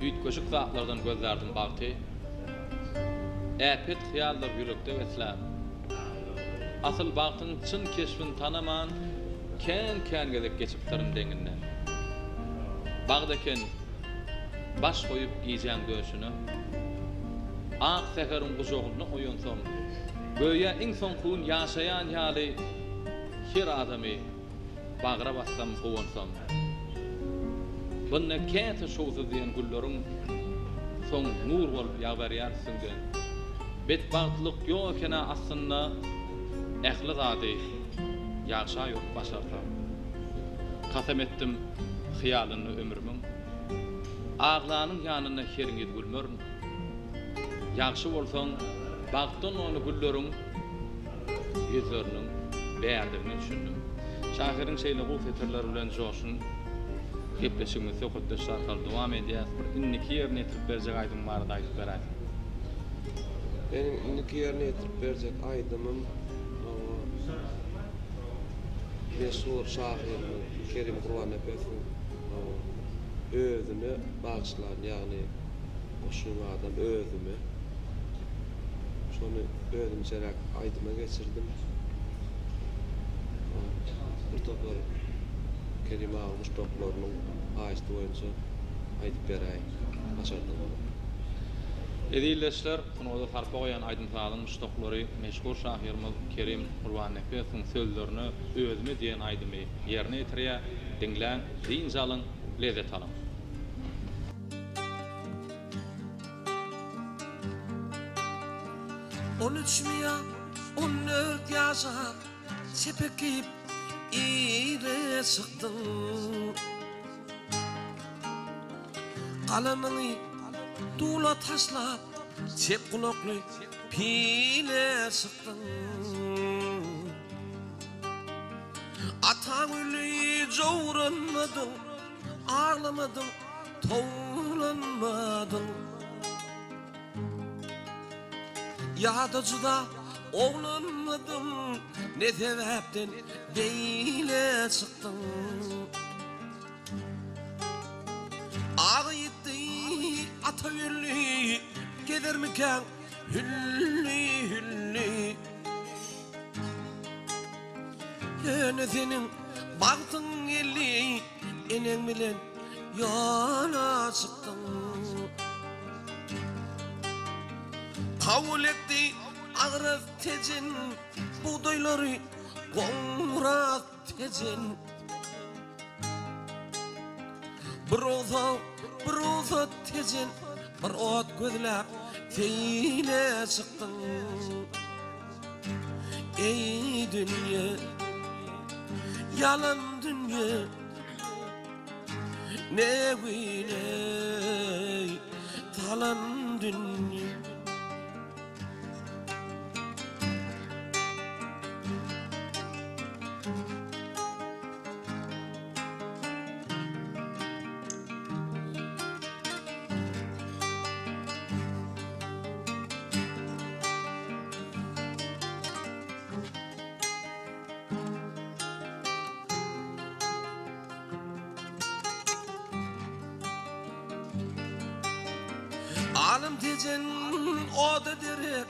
Üýtgeşik zatlardan gözlärdim bagty. Äpet hyýallar ýürekde besläp. Asyl bagtyň çyn keşbin tanaman, Kän-kän gezek geçipdirin deňinden. Bagt eken baş goýup gijäň döşüne. Ak säheriň gujagynda oýansam, Göýä iň soňky gün ýaşaýan ýaly Her adamy Bagra bassam guwansam. Bunda käte şowsuz diýen gülleriň Soň nur bolup ýagberýär üstüňden. Betbagtlyk ýok eken-ä aslynda Ähli zady ýagşa ýorup başarsaň. Kasam etdim hyýalynda ömrümiň. Aglanyň ýanynda hergiz gülmerin. Ýagşy bolsaň bagtdan doly gülleriň. Ýüzleriniň bärdigine düşündim. Şahyryň şeýle gowy setirleri bilen joşgun gepleşigimizi söhbetdeşlik arkaly dowam edýäs. Bir indiki ýerine ýetirip berjek aýdymyň barada aýdyp beräýseň. Meniň indiki ýerine ýetirip berjek aýdymym meşhur şahyrymyz Kerim Gurbannepesowyň özüne bagyşlan, ýagny goşgyň adam Özüme. Şony özümçeräk aýdyma geçirdim. Bir topar Kerim aga muşdaklarynyň haýyşty boýunça aýdyp beräý, başardygym. Ezizleşler, sungata sarpa goýan aýdym-sazyň muşdaklary meşhur şahyrymyz Kerim Gurbannepesowyň sözlerine Özüme diýen aýdymy ýerine ýetirýär. Diňläň, dynç alyň, lezzet alyň! On üçmi ýa on dört ýaşa çepek geýip ile çykdyň. Galamyňy dula taşlap çep gulakly pile çykdyň. Ataň öli jowranmadyň, aglamadyň, Towlanmadyň Ýa-da juda oglanmydyň Ne sebäpden beýle çykdyň Aga ýetdi, ata öldi Gezermikäň hülli-hülli Ýöne seniň bagtyň geldi Eneň bilen ýola çykdyň. Kabul etdi agras Tejen bugdaýlary goňras Tejen. Bir ozal, bir ozat Tejen, bir ot gözläp seýle çykdyň. Eý dünýe, ýalan dünýe, ne güne salan dünýe. Alym Tejen oda derek,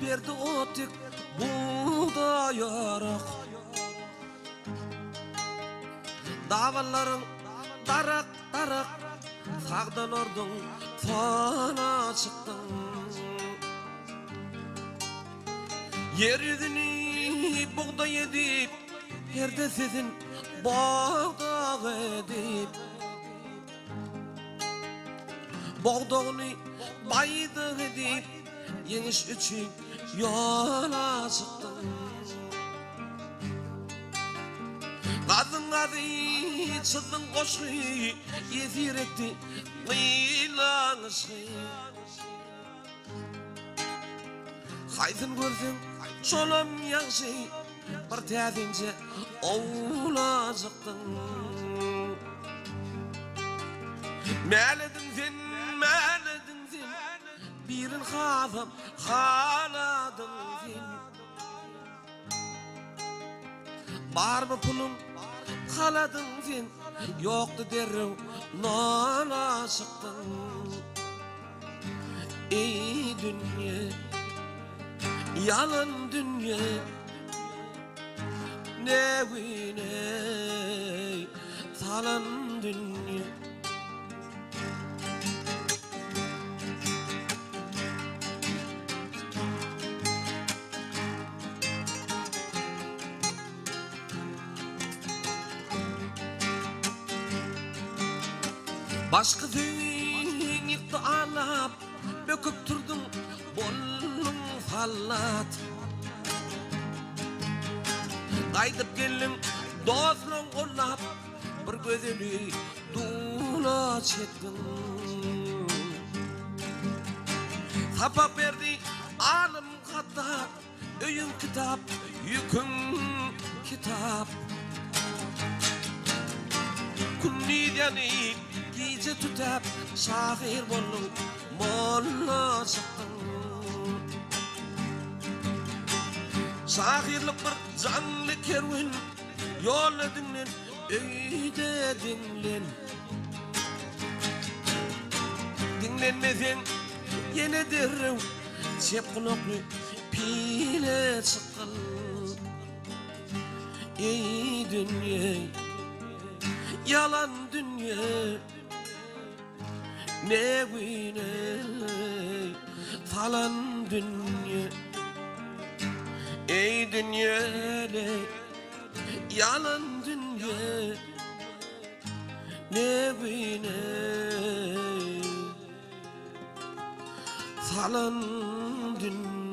berdi ot dek bugdaý ýarak. Dabanlaryň darak darak Sagdan orduň sola çykdyň Ýer ýüzüni bugdaý edip Her desesin bogdak edip Bogdagyny baýdak edip Ýeňiş üçin ýola çykdyň Gazyň gazy çyzdyň goşgy Ýesir etdi gyýlan yşgy Haýsyn görseň şolam ýagşy Bir täsinje owlajykdyň Mälediň sen, mälediň sen Birin hasam haladyň sen Barmy puluň, haladyň sen, Ýokdy derrew. Nala çykdyň. Eý dünýe, ýalan dünýe, Ne güne salan dünýe. Başky söýgiň ýykdy alap, Böküp turduň, bolduň sallat. Gaýdyp geldiň dostlaň gollap, Bir gözeli dula çekdiň. Sapak berdi alym hatda, Öýüň kitap, ýüküň kitap. Gündiz ýanyp, gije tütäp, Şahyr bolduň, molla çykdyň. Şahyrlyk bir jaňly kerwen, Ýolda diňlen, öýde diňlen. Diňlenmeseň ýene derrew Çep gulakly pile çykgyl. Eý dünýe, ýalan dünýe, Ne güne salan dünýe. Eý dünýe, ýalan dünýe, Ne güne salan dünýe.